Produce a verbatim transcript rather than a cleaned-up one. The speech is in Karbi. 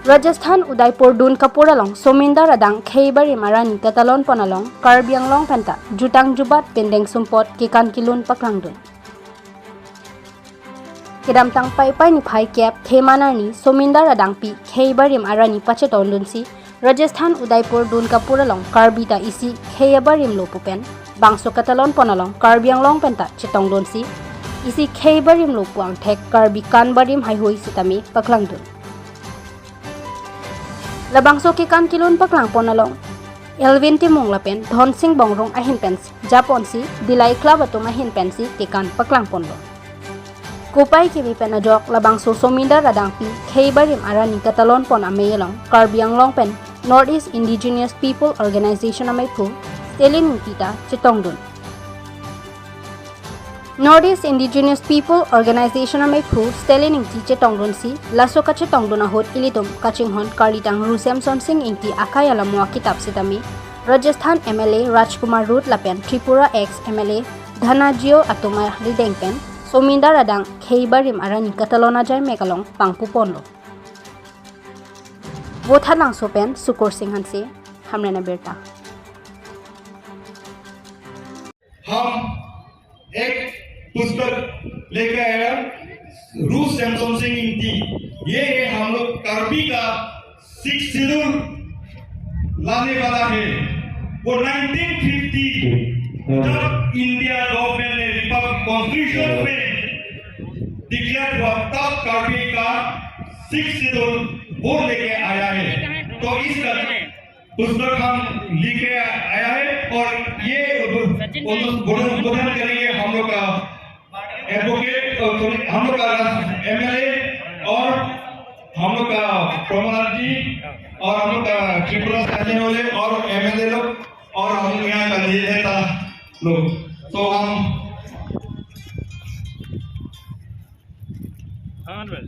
Rajasthan Udaipur Donkapur along Somindar adang khei barim arani katalon pon along Karbi Anglong penta jutang jubat pindeng sumpot kekan kelun paklangdun. Kedamtang Paipai niphai kep Theman arni Somindar adangpi khei barim arani pachetongdunsi Rajasthan Udaipur Donkapur along Karbi ta isi khei abarim lo pu pen bangso katalon pon along Karbi Anglong penta chetongdunsi isi khei barim lo pu angthek Karbi kan barim haihui sitame paklangdun. Labangso kekan kelun paklang pon along Elvin Timung lapen Dhonsing Bongrung ahin pensi japonsi Dillai Club atum ahin pensi kekan paklang ponlo. Kopai kebi pen ajok labangso Somindar adangpi khei barim arani katalon pon amei along Karbi Anglong pen North East Indigenous People Organization ameiphu Stalin Ingti ta chetongdun. North East Indigenous People Organization ameiphu Stalin Ingti chetongdunsi laso kachetongdun ahut ilitum kachinghon karlitang Ru Semson Sing Ingti akai alamo akitap sitame Rajasthan M L A Rajkumar Rout lapen Tripura ex M L A Dhananjay atum arideng pen Somindar adang khei barim arani katalon ajai mek along pangpu ponlo. Vothatlangso pen Sukur Sing Hanse, Hamren Abirta. हम एक पुस्तक लेके आया, रू सैमसन सिंह इंगती। ये है हम लोग कार्बी का सिक्स शेड्यूल लाने वाला है। वो नाइनटीन फिफ्टी, जब इंडिया गवर्नमेंट ने रिपब्लिक कॉन्स्टिट्यूशन में डिक्लेयर हुआ, तब कार्बी का सिक्स शेड्यूल वो लेके आया है। तो इस तरह पुस्तक हम लेके आया है और ये उद्बोधन उद्बोधन करेंगे हम लोग का एडवोकेट, सॉरी, हम लोग का एमएलए और हम लोग का प्रमोद जी और हम लोग का त्रिपुरा से आने वाले और एमएलए लोग और हम यहाँ का नेता लोग। तो हम हाँ, अनवर।